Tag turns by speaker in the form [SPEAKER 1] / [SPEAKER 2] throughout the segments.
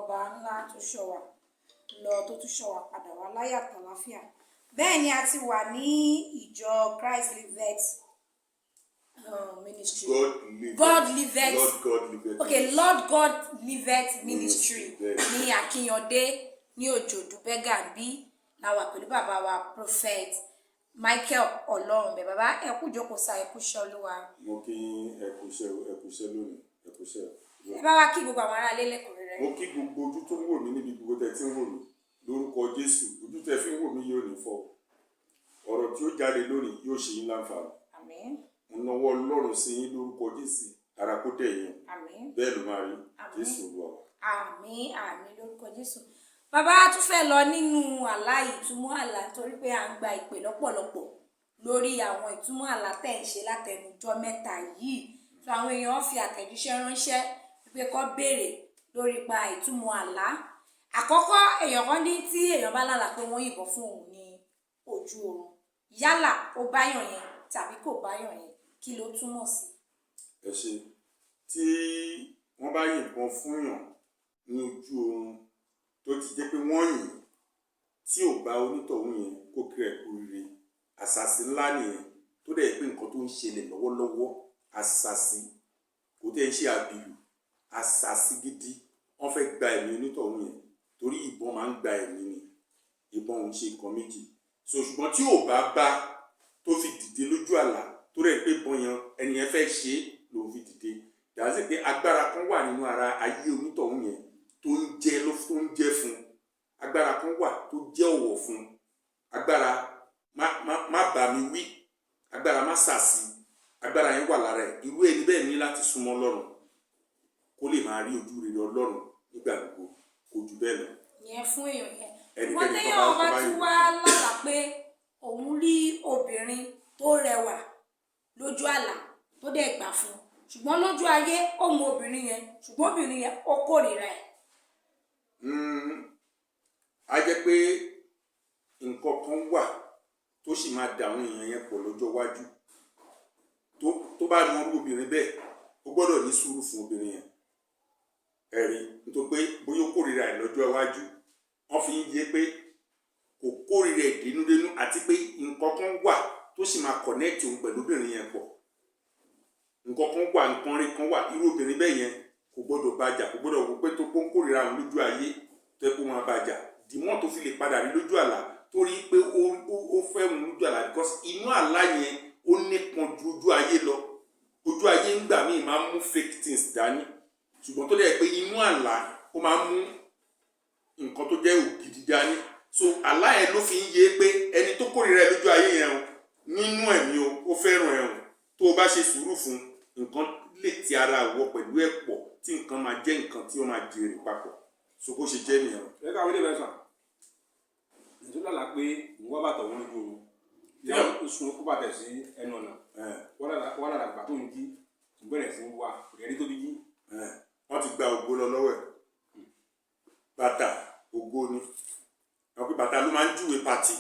[SPEAKER 1] Ọba ńlá tó ṣọ́ wa lọ, tó tún ṣọ́ wa padà wá láyọ̀ àtàláfíà. Bẹ́ẹ̀ ni a ti wà ní ìjọ Christ Liveth Ministry.
[SPEAKER 2] God liveth.
[SPEAKER 1] God Liveth.
[SPEAKER 2] Lord God Liveth.
[SPEAKER 1] Okay, Lord God Liveth Ministry.
[SPEAKER 2] Ministry.
[SPEAKER 1] Ní Akínyàndé ní Òjòdú Bẹ́gà bí la wà pẹ̀lú bàbá wa, Prophet Michael Ọlọ́runbẹ̀. Bàbá, ẹ kú jókòó sa, ẹ kú iṣẹ́ Olúwa.
[SPEAKER 2] Mo kí ẹ kú iṣẹ́, ẹ kú iṣẹ́ lónìí, ẹ kú iṣẹ́.
[SPEAKER 1] Ẹ bá wa kí gbogbo àwọn aráalé lẹ́kùnrẹ́rẹ́.
[SPEAKER 2] Mo kí gbogbo ojú tó ń wò mí níbi gbogbo tẹ́ tí ń wò mí. Lórúkọ Jésù, ojú tẹ́ fi ń wò mí yóò ní fọ́. Ọ̀rọ̀ tí ó jáde lónìí yóò ṣe yín láǹfààní.
[SPEAKER 1] Àmín.
[SPEAKER 2] Mo nawọ́ Ọlọ́run sí yín lórúkọ Jésù, ara kó dẹ̀ yín.
[SPEAKER 1] Àmín.
[SPEAKER 2] Bẹ́ẹ̀ ló máa rí.
[SPEAKER 1] Àmín.
[SPEAKER 2] Jésù Olúwa wa.
[SPEAKER 1] Àmín, àmín lórúkọ Jésù. Bàbá, tún fẹ́ lọ nínú àlá, ìtumọ̀ àlá, torí pé à ń gba ìpè lọ́pọ̀lọpọ̀ lórí àwọn ìtumọ̀ àlá tẹ̀ ń ṣe látẹnujọ́ mẹ́ta yìí. Tó àwọn èèyàn fi àtẹ̀jíṣẹ́ ránṣẹ́ pé kó béèrè lórí pa ìtumọ̀ àlá. Àkọ́kọ́, èèyàn kan ní tí èèyàn bá lálàá pé wọ́n yìnbọn fún òun ní ojú oorun, yálà ó báyàn yẹn tàbí kò báyàn yẹn, kí ló túmọ̀ sí?
[SPEAKER 2] Ẹ ṣe. Tí wọ́n bá yìnbọn fún yàn ní ojú oorun, tó ti jẹ́ pé wọ́n yìn tí ò bá onítọ̀hún yẹn, kó kí ẹ̀ kú rire. Àṣàsí ńlá nìyẹn, tó dẹ̀ pé nǹkan tó ń ṣẹlẹ̀ lọ́wọ́lọ́wọ́, àṣàsí kò tẹ́ ń ṣe àbìlù, àṣàsí gidi. Wọ́n fẹ́ gba ẹ̀mí onítọ̀hún yẹn, torí ìbọn máa ń gba ẹ̀mí ni. Ìbọn òun ṣe nǹkan méjì so. Ṣùgbọ́n tí ò bá bá tó fi dìde lójú àlá, tó rẹ̀ pé ìbọn yẹn, ẹni yẹn fẹ́ ṣe é lòun fi dìde, dàásì pé agbára kan wà nínú ara ayé onítọ̀hún yẹn tó ń jẹ́ ló tó ń jẹ́ fún. Agbára kan wà tó jẹ́ ọ̀wọ̀ fún, agbára má bá mi wí, agbára má sàsí. Agbára yẹn wà lára ẹ̀. Irú ẹni bẹ́ẹ̀ ní láti súnmọ́ Ọlọ́run kó lè máa rí ojú rere Ọlọ́run nígbà gbogbo. Kò jù bẹ́ẹ̀ lọ.
[SPEAKER 1] Ìyẹn fún èèyàn yẹn.
[SPEAKER 2] Ẹnikẹ́ni
[SPEAKER 1] Wọ́n
[SPEAKER 2] tó
[SPEAKER 1] téèyàn
[SPEAKER 2] bá
[SPEAKER 1] bá
[SPEAKER 2] tó bá
[SPEAKER 1] tún
[SPEAKER 2] yìn
[SPEAKER 1] wá lálàá pé òun rí obìnrin tó rẹwà lójú àlá, tó dẹ̀ gbà fún un, ṣùgbọ́n lójú ayé ó mọ obìnrin yẹn, ṣùgbọ́n obìnrin yẹn ó kórìíra ẹ̀.
[SPEAKER 2] A jẹ́ pé nǹkan kan wà tó sì máa dà àwọn èèyàn yẹn pọ̀ lọ́jọ́ iwájú. Tó bá mọ irú obìnrin bẹ́ẹ̀, ó gbọ́dọ̀ ní sùúrù fún obìnrin yẹn. Ẹ̀rí nítorí pé bóyá ó kórìíra ẹ̀ lọ́jọ́ iwájú, wọ́n fi ń yé pé kò kórìíra ẹ̀ dénúdénú, àti pé nǹkan kan wà tó sì máa connect òun pẹ̀lú obìnrin yẹn pọ̀. Nǹkan kan wà, nǹkan rí kan wà. Irú obìnrin bẹ́ẹ̀ yẹn kò gbọ́dọ̀ bàjà, kò gbọ́dọ̀ wò pé tó pọ́n kórìíra òun lójú ayé tó yẹ kó máa bàjà dìmọ́ tó fi lè padà rí lójú àlá, torí pé ó fẹ́ òun lójú àlá, because inú àlá yẹn ó nípọn ju ojú ayé lọ. Ojú ayé ńgbà míì máa ń mú fake things dání, ṣùgbọ́n tó dẹ̀ pé inú àlá ó máa ń mú nǹkan tó jẹ́ ògidì dání. So àlá yẹn ló fi ń yé pé ẹni tó kórìíra ẹ lójú ayé yẹn o, nínú ẹ̀mí o, ó fẹ́ràn ẹ o. Tó o bá ṣe sùúrù fún, nǹkan lè ti ara wọ pẹ̀lú ẹ̀ pọ̀, tí nǹkan máa jẹ́ nǹkan tí ó máa jèrè papọ̀. So bó ṣe jẹ́ nìyẹn.
[SPEAKER 3] Ẹ káwé dé bẹ́ẹ̀ sàn. Ètò lálàá pé òun wá bàtà òun lójú oorun, tí ó sun kó bàtà sí ẹnu ọ̀nà. Wọ́n lára gbà tó ń jí, òun bẹ̀rẹ̀ sí í wá, kò rí tó fi jí.
[SPEAKER 2] Wọ́n ti gba ògo lọ lọ́wọ́ ẹ̀. Bàtà ògo ni. Wọ́n pe bàtà ló máa ń júwe party,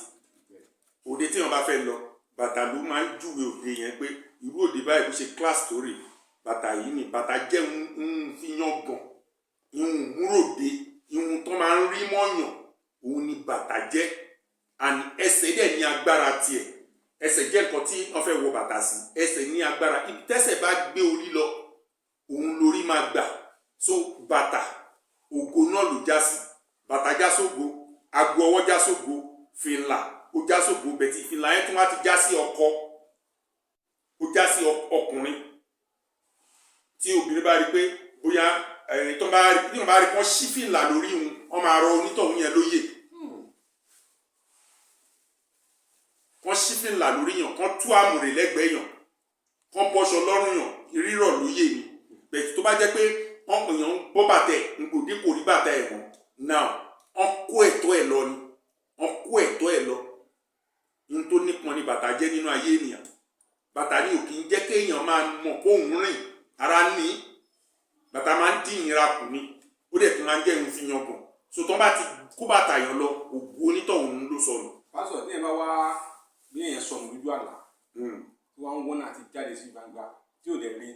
[SPEAKER 2] òde tí wọ́n bá fẹ́ lọ. Bàtà ló máa ń júwe òde yẹn pé irú òde báyìí, bó ṣe class tó rè, bàtà yìí ni. Bàtà jẹ́ ń fi yán gàn, ìhun múròde, ìhun tó máa ń rí mọ́yàn, òun ni bàtà jẹ́. And ẹsẹ̀ dẹ̀ ní agbára tiẹ̀. Ẹsẹ̀ jẹ́ nǹkan tí wọ́n fẹ́ wọ bàtà sí. Ẹsẹ̀ ní agbára. Ibi tẹ́sẹ̀ bá gbé orí lọ, òun lórí máa gbà. So bàtà ògo náà ló já sí. Bàtà já sógo, aago ọwọ́ já sógo, fìlà ó já sógo. Bẹ̀tì fìlà yẹn tún wá ti já sí ọkọ, ó já sí ọkùnrin. Tí obìnrin bá rí pé bóyá ẹ̀yìn tó bá rí, tí wọ́n bá rí kán ṣí fìlà lórí òun, wọ́n máa rọ onítọ̀hún yẹn lóyè. Kán ṣí fìlà lórí yàn, kán tú àmùrè lẹ́gbẹ̀ẹ́ yàn, kán bọ́ṣọ lọ́rùn yàn, rírọ̀ lóyè ni. Bẹ̀tì tó bá jẹ́ pé wọ́n èèyàn ń bọ́ bàtà ẹ̀ ngbòdì, kò rí bàtà ẹ̀ mọ́ now, wọ́n kó ẹ̀tọ́ ẹ̀ lọ ni, wọ́n kó ẹ̀tọ́ ẹ̀ lọ. Ohun tó nípọn ni bàtà jẹ́ nínú ayé ènìyàn. Bàtà ni ò kì í jẹ́ kéèyàn máa mọ̀ kóun rìn ara ní. Bàtà máa ń dín ìnira kù ni, ó dẹ̀ tún máa ń jẹ́ ìhun fi yangàn. So tán bá ti kó bàtà yàn lọ, ògo onítọ̀hún ló sọnù.
[SPEAKER 3] Pásítọ̀, tí ẹ bá wá bí èèyàn sọnù lójú àlá, tí wọ́n ń wọ́n náà ti jáde sí gbangba, tí ò dẹ̀ rí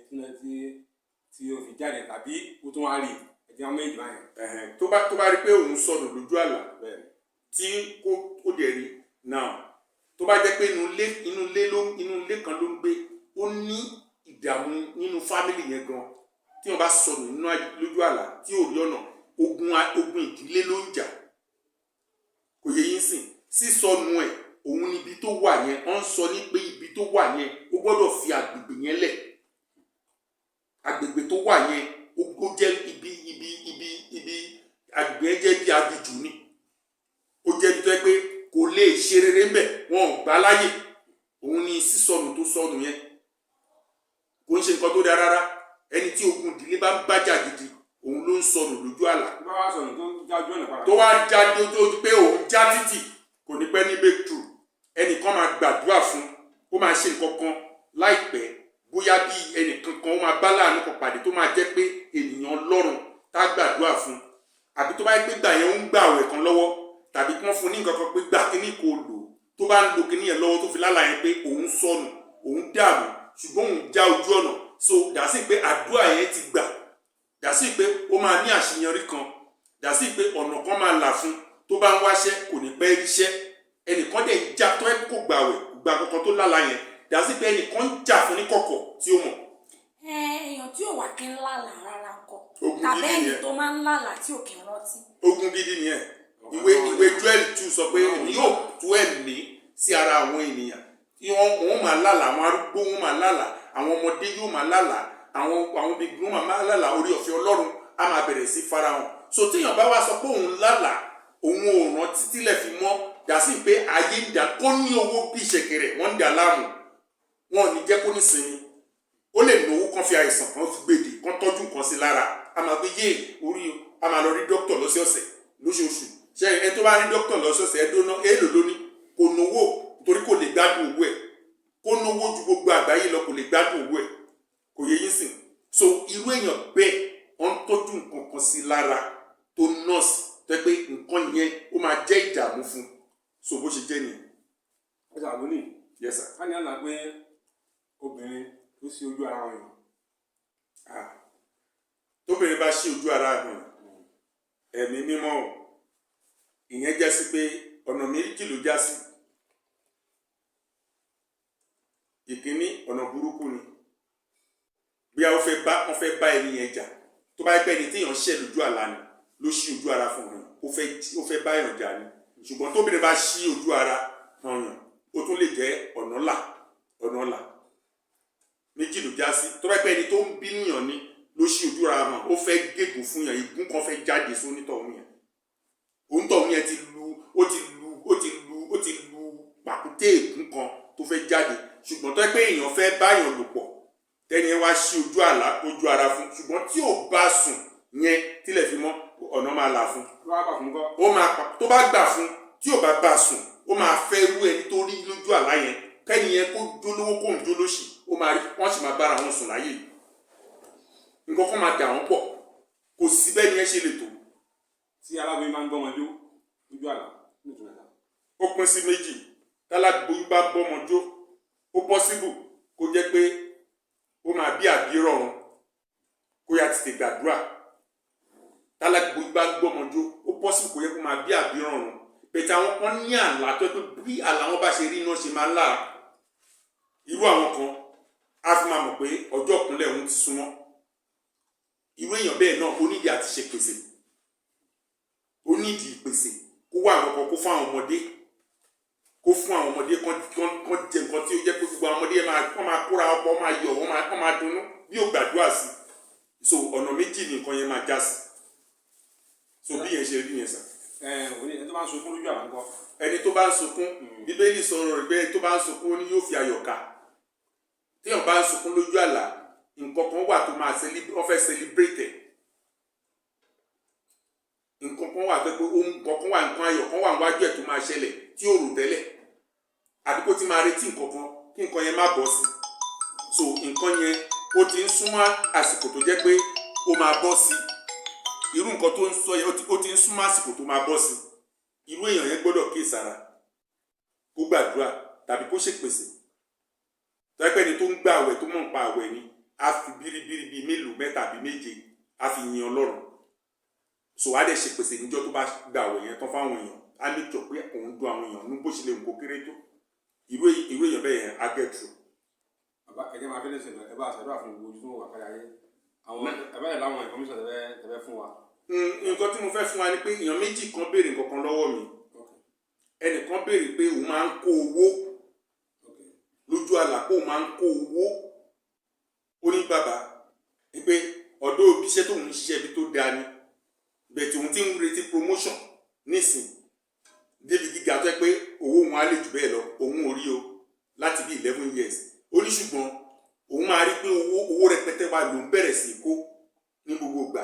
[SPEAKER 3] tí ó fi jáde, tàbí ó tún wá rí. Ẹ̀jẹ̀ àwọn méjì báyẹn.
[SPEAKER 2] Ẹ̀hẹ̀n, tó bá rí pé òun sọnù lójú àlá,
[SPEAKER 3] Bẹ́ẹ̀.
[SPEAKER 2] tí kò dẹ̀ rí now, tó bá jẹ́ pé inú ilé kan ló ń gbé, ó ní ìdààmú nínú family yẹn gan. Tí wọ́n bá sọnù lójú àlá tí ò rí ọ̀nà, ogun ìdílé ló ń jà. Kò yẹ yín sìn? Sísọnù ẹ̀, òun níbi tó wà yẹn, wọ́n ń sọ ní pé ibi tó wà yẹn, ó gbọ́dọ̀ fi àgbègbè yẹn lẹ̀. Àgbègbè tó wà yẹn, ó jẹ́ ibi àgbègbè yẹn jẹ́ bí aginjù ni. Ó jẹ́ ibi tó yẹ pé kò lè ṣe rere ńbẹ̀, wọn ò gbà láyè. Òun ni sísọnù tó sọnù yẹn kò ń ṣe nǹkan tó dáa rárá. Ẹni tí ogun ìdílé bá ń bájà gidi, òun ló ń sọnù lójú àlá.
[SPEAKER 3] Tó bá wá sọnù, tó já ojú ọ̀nà padà.
[SPEAKER 2] Tó wá já dójú pé òun já títì, kò ní pẹ́ ní breakthrough. Ẹnìkan máa gbàdúrà fún, ó máa ṣe nǹkan kan láìpẹ́. Bóyá bí ẹnìkan kan, ó máa bá láàánú kan pàdé tó máa jẹ́ pé ènìyàn Ọlọ́run tá gbàdúrà fún, àbí tó bá yẹ pé gbà yẹn, ó ń gbà àwẹ̀ kan lọ́wọ́, tàbí kí wọ́n fún ní nǹkan kan pé gbà kíní kò lò. Tó bá ń lo kíní yẹn lọ́wọ́, tó fi lálàá yẹn pé òun sọnù, òun dààmú, ṣùgbọ́n òun já ojú ọ̀nà, so dàsí pé àdúrà yẹn ti gbà, dàsí pé ó máa ní àṣeyọrí kan, dàsí pé ọ̀nà kan máa là fún. Tó bá ń wáṣẹ́, kò ní pẹ́ ríṣẹ́. Ẹnìkan dẹ̀ ń jà tó ẹ kò gbàwẹ̀ gbà kankan tó lálàá yẹn, dàsí pé ẹnìkan ń jà fún ní kọ̀kọ̀ tí ó mọ̀.
[SPEAKER 1] Ẹ èèyàn tí ò wá kí ń lálàá rárá ńkọ́?
[SPEAKER 2] Ogun
[SPEAKER 1] Tàbí
[SPEAKER 2] gidi
[SPEAKER 1] ẹni
[SPEAKER 2] nìyẹn.
[SPEAKER 1] tó máa ń lálàá tí ò kí ń rántí?
[SPEAKER 2] Ogun gidi nìyẹn. Ìwé Joel 2 sọ pé èmi yóò tú ẹ̀mí sí ara àwọn ènìyàn tí wọ́n máa lálàá. Àwọn arúgbó, wọ́n máa lálàá. Àwọn ọmọdé yóò máa lálàá. Àwọn obìnrin wọ́n máa lálàá. Orí ọ̀fẹ́ Ọlọ́run á máa bẹ̀rẹ̀ sí farahàn. So téèyàn bá wá sọ pé òun lálàá, òun ò rántí tílẹ̀ fi mọ́, dàsí pé ayé ń dà kó ní owó bí ìṣẹ̀kẹ̀rẹ̀, wọ́n ń dà láàmú, wọn ò ní jẹ́ kó ní sinmi. Ó lè náwó kan, fi àìsàn kan fi gbèdè kan, tọ́jú nǹkan sí lára, a máa gbé yé orí, a máa lọ rí dókítà lọ́sọ̀ọ̀sẹ̀, lóṣooṣù. Ṣé ẹ tó bá rí dókítà lọ́sọ̀ọ̀sẹ̀, ẹ dóná èèlò lóní kò náwó, torí kò lè gbádùn owó ẹ̀. Kó náwó ju gbogbo àgbáyé lọ, kò lè gbádùn owó ẹ̀. Kò yẹ yín sìn? So irú èèyàn bẹ́ẹ̀, wọ́n ń tọ́jú nǹkan kan sí lára tó nọ́ọ̀sì tó yẹ pé nǹkan yẹn, ó máa jẹ́ ìdààmú fún un. So bó ṣe jẹ́ nìyẹn.
[SPEAKER 3] Ẹ ṣàlùní.
[SPEAKER 2] Yes sir.
[SPEAKER 3] Ká ní àná pé obìnrin tó sí ojú ara wọn yìí.
[SPEAKER 2] Ah. Tóbìnrin bá ṣí ojú ara hàn, ẹ̀mí mímọ́ o, ìyẹn já sí pé ọ̀nà méjì ló já sí. Ìkíní, ọ̀nà burúkú ni. Bí a wọ́n fẹ́ bá ẹni yẹn jà. Tó bá yẹ pé ẹni téèyàn ṣẹ̀ lójú àlá ni ló ṣí ojú ara fún un, ó fẹ́ bá èèyàn jà ni. Ṣùgbọ́n tóbìnrin bá ṣí ojú ara hàn yàn, ó tún lè jẹ́ ọ̀nà là. Ọ̀nà là méjì ló já sí. Tó bá pẹ́ ẹni tó ń bínú yàn ni ló ṣí ojú ara hàn, ó fẹ́ gégùn fún yàn, ègún kan fẹ́ jáde sónítọ̀hún yẹn. Òǹtọ̀hún yẹn ti lu ó ti lu ó ti lu ó ti lu pàkúté ègún kan tó fẹ́ jáde. Ṣùgbọ́n tó yẹ pé èèyàn fẹ́ báyàn lò pọ̀, tẹ́ni yẹn wá ṣí ojú àlá, ojú ara fún, ṣùgbọ́n tí ò bá sùn yẹn tílẹ̀ fi mọ́, ọ̀nà máa là fún.
[SPEAKER 3] Tó bá bà fún kọ́?
[SPEAKER 2] Ó máa pa. Tó bá gbà fún, tí ò bá bá sùn, ó máa fẹ́ irú ẹni tó rí lójú àlá yẹn. Kẹ́ni yẹn kó jólówó, kó ń jólóṣì, ó máa rí wọ́n sì máa bára wọn sùn láyé yìí. Nǹkan kan máa dà wọ́n pọ̀. Kò sí bẹ́ẹ̀ ni ẹ ṣe lè tó.
[SPEAKER 3] Tí aláboyún máa ń gbọ́mọ jó lójú àlá, ní ìtumọ̀ ẹ̀ta?
[SPEAKER 2] Ó pín sí méjì. Táláboyún bá bọ́mọ jó, ó possible kó jẹ́ pé ó máa bí àbírọ̀run, kó yá tètè gbàdúrà. Táláboyún bá gbọ́mọ jó, ó possible kó yẹ kó máa bí àbírọ̀run. Bẹ̀tẹ̀ àwọn kan ní àlá tó yẹ pé bí àlá wọn bá ṣe rí iná ṣe máa ń lára. Irú àwọn kan á fi máa mọ̀ pé ọjọ́ ìkúnlẹ̀ òun ti súnmọ́. Irú èèyàn bẹ́ẹ̀ náà, ó nídìí àti ṣe pèsè, ó nídìí ìpèsè, kó wá àwọn kan, kó fún àwọn ọmọdé, kán jẹ nǹkan tí ó jẹ́ pé gbogbo àwọn ọmọdé yẹn máa kán máa kóra ọ̀pọ̀, máa yọ̀, wọ́n máa kán máa dunnú bí ó gbàdúrà sí. So ọ̀nà méjì ni nǹkan yẹn máa já sí. So bí yẹn ṣe rí yẹn sà.
[SPEAKER 3] Ẹ òní, ẹni tó bá ń sunkún lójú àlá ńkọ́?
[SPEAKER 2] Ẹni tó bá ń sunkún, Bíbélì sọ̀rọ̀ rẹ̀ pé ẹni tó bá ń sunkún, ó ní yóò fi ayọ̀ ká. Téèyàn bá ń sunkún lójú àlá, nǹkan kan wà tó máa wọ́n fẹ́ celebrate ẹ̀. Nǹkan kan wà tó pé ohun nǹkan kan wà, nǹkan ayọ̀ kan wà níwájú ẹ̀ tó máa ṣẹlẹ̀ tí ò rò tẹ́lẹ̀, àbí kó ti máa retí nǹkan kan, kí nǹkan yẹn má bọ́ sí. So nǹkan yẹn, ó ti ń súnmọ́ àsìkò tó jẹ́ pé ó máa bọ́ sí. Irú nǹkan tó ń sọ yẹn, ó ti ń súnmọ́ àsìkò tó máa bọ́ sí. Irú èèyàn yẹn gbọ́dọ̀ kíyèsára, kó gbàdúrà tàbí kó ṣèpèsè. Tọ́pẹ́ ni tó ń gbà àwẹ̀, tó mọ̀ ń pa àwẹ̀ ni, á fi bíríbírí bíi mélòó, mẹ́ta àbí méje, á fi yin Ọlọ́run. So á dẹ̀ ṣe pèsè níjọ́ tó bá gba àwẹ̀ yẹn tán fáwọn èèyàn. Á make sure pé òun dùn àwọn èèyàn ní bó ṣe lè wù kó kéré tó. Irú èèyàn bẹ́ẹ̀ yẹn á get through.
[SPEAKER 3] Bàbá, ẹ̀jẹ̀ máa fi lè sèlè, ẹ bá ṣàdúrà fún gbogbo ojú tó wà kárí ayé. Àwọn ẹ bá yẹ láwọn information tẹ́fẹ́ fún wa.
[SPEAKER 2] Nǹkan tí mo fẹ́ fún wa ni pé èèyàn méjì kan béèrè nǹkan kan lọ́wọ́ mi. Ẹnìkan béèrè pé òun máa ń kó owó lójú àlá, pé òun máa ń kó owó. Ó ní bàbá pé ọ̀dọ́ òbí iṣẹ́ tóun ń ṣiṣẹ́ ibi tó dáa ni bẹ̀tì, òun ti ń retí promotion nísìn débi gíga tó yẹ pé owó òun á lè jù bẹ́ẹ̀ lọ, òun ò rí o láti bí 11 years. Ó ní ṣùgbọ́n òun máa rí pé owó rẹpẹtẹ wà lòún bẹ̀rẹ̀ sí kó ní gbogbo ìgbà.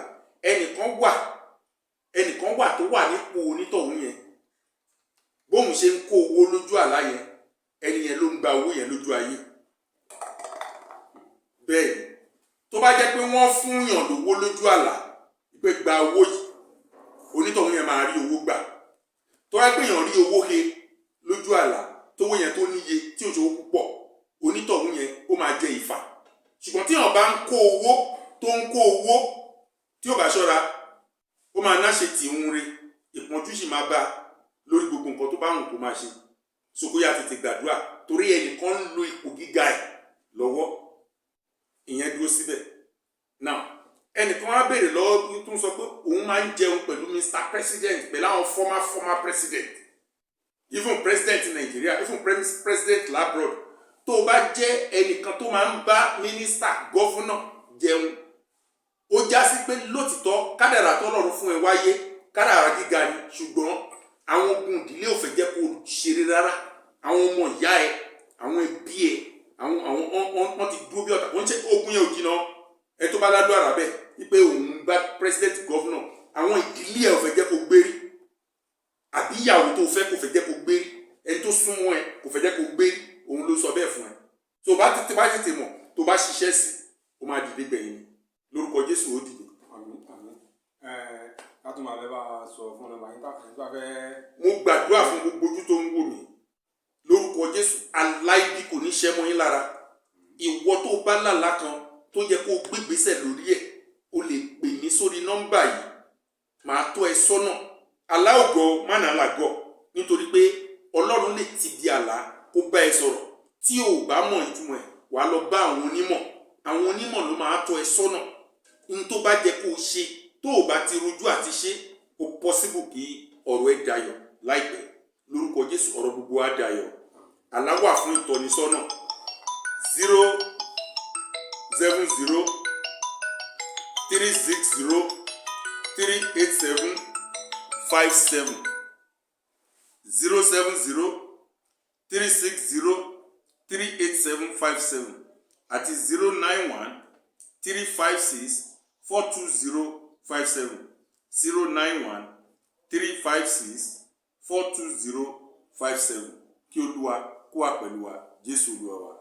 [SPEAKER 2] Ẹnìkan wà tó wà nípò onítọ̀hún yẹn. Bóun ṣe ń kó owó lójú àlá yẹn, ẹni yẹn ló ń gba owó yẹn lójú ayé. Bẹ́ẹ̀ ni, tó bá jẹ́ pé wọ́n fún yàn lówó lójú àlá pé gba owó yìí, onítọ̀hún yẹn máa rí owó gbà. Tó bá pé yàn rí owó he lójú àlá, tówó yẹn tó níye tí ò ṣòwò púpọ̀, onítọ̀hún yẹn ó máa jẹ ìfà. Ṣùgbọ́n tí yàn bá ń kó owó, tó ń kó owó, tí ò bá ṣọ́ra, ó máa náṣe tì ń re, ìpọ́njú sì máa bá lórí gbogbo nǹkan tó bá wùn kó máa ṣe. So kó yá tètè gbàdúrà, torí ẹnìkan ń lo ipò gíga ẹ̀ lọ́wọ́. Ìyẹn dúró síbẹ̀. Now, ẹnìkan wá béèrè lọ́wọ́ tó ń sọ pé òun máa ń jẹun pẹ̀lú Mr President, pẹ̀lú àwọn former president, even president Nàìjíríà, even president l'abroad. Tó o bá jẹ́ ẹnìkan tó máa ń bá minister, governor jẹun, ó já sí pé lótìtọ́ kádàrà tọ́lọ́run fún ẹ wáyé, kádàrà gíga ni, ṣùgbọ́n àwọn ogun ìdílé ò fẹ́ jẹ́ kó o ṣeré rárá. Àwọn ọmọ ìyá ẹ, àwọn ẹbí ẹ, àwọn wọn ti dúró bí ọ̀tá. Wọ́n ṣe ogun yẹn ò jìnnà. Ẹ tó bá ládùn àrà bẹ́ẹ̀ wípé òun bá president, governor, àwọn ìdílé ẹ ò fẹ́ jẹ́ kó gbérí, àbí ìyàwó tó fẹ́ kò fẹ́ jẹ́ kó gbérí, ẹni tó súnmọ́ ẹ kò fẹ́ jẹ́ kó gbérí, òun ló sọ bẹ́ẹ̀ fún ẹ. Tó bá tètè bá tètè mọ̀, tó bá ṣiṣẹ́ sí, ó máa dìde gbẹ̀yìn ni. Lórúkọ Jésù, ó dìde.
[SPEAKER 3] Àmín, àmín. Ẹ ká tó máa lẹ, bá a sọ fún ọmọ yín tá bá fẹ́.
[SPEAKER 2] Mo gbàdúrà fún gbogbo ojú tó ń wò mí lórúkọ Jésù, aláìbí kò ní ṣẹ́ mọ́ yín lára. Ìwọ tó bá lálàá kan tó yẹ kó gbégbèsè lórí ẹ̀, o lè pè mí sórí nọ́mbà yìí, màá tọ́ ẹ sọ́nà. Aláògọ́ mánà làgọ́, nítorí pé Ọlọ́run lè ti di àlá kó bá ẹ sọ̀rọ̀. Tí o ò bá mọ̀ ìtumọ̀ ẹ̀, wàá lọ bá àwọn onímọ̀. Àwọn onímọ̀ ló máa tọ́ ẹ sọ́nà n tó bá jẹ́ kó o ṣe. Tó o bá ti rojú àti ṣe, ó possible kí ọ̀rọ̀ ẹ dayọ̀ láìpẹ́. Lórúkọ Jésù, ọ̀rọ̀ gbogbo á dayọ̀. Àlá wà fún ìtọ́nisọ́nà. 07036038757, 07036038757 àti 09135642057, 09135642057. Kí Olúwa kó wà pẹ̀lú wa. Jésù Olúwa wa.